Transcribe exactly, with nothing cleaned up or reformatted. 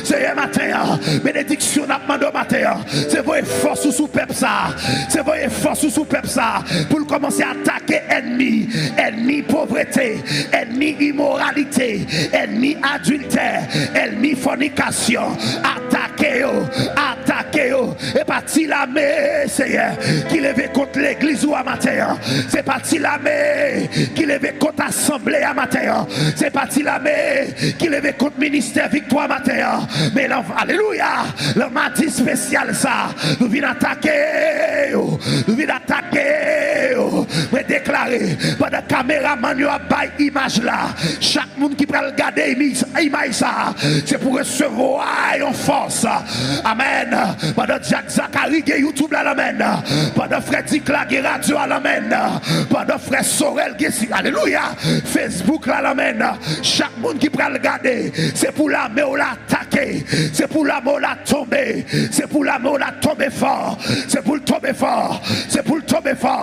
Seyè, maten an, benediksyon n ap mande w maten an, se voye fòs ou sou pèp sa a. Se voye fòs ou sou pèp sa a pou l kòmanse atake ènmi, ènmi povrete, ènmi imoralite, ènmi adiltè, ènmi fònikasyon. Atake yo, atake yo. E pa ti lame, Seyè, ki leve kont legliz ou a maten an. Se pa ti lame ki leve kont asanble a maten an. Se pa ti lame ki leve kont ministè Viktwa maten an. Men nan, alelouya, nan madi espesyal sa, nou vin atake yo. Nou vin atake yo. Mwen deklare, pandan kameramann yo ap bay imaj la, chak moun ki pral gade imi-, imaj sa, se pou resevwa yon fòs. Amèn. Pandan Dyak Zakari gen YouTube la, l amèn. Pandan frè Dikla gen radyo a, l amèn. Pandan frè Sorel gen si-, alelouya, Facebook la, l amèn. Chak moun ki pral gade, se pou lame w la atake. Se pou lame w la tonbe. Se pou lame w la tonbe fò. Se pou l tonbe fò. Se pou l tonbe fò.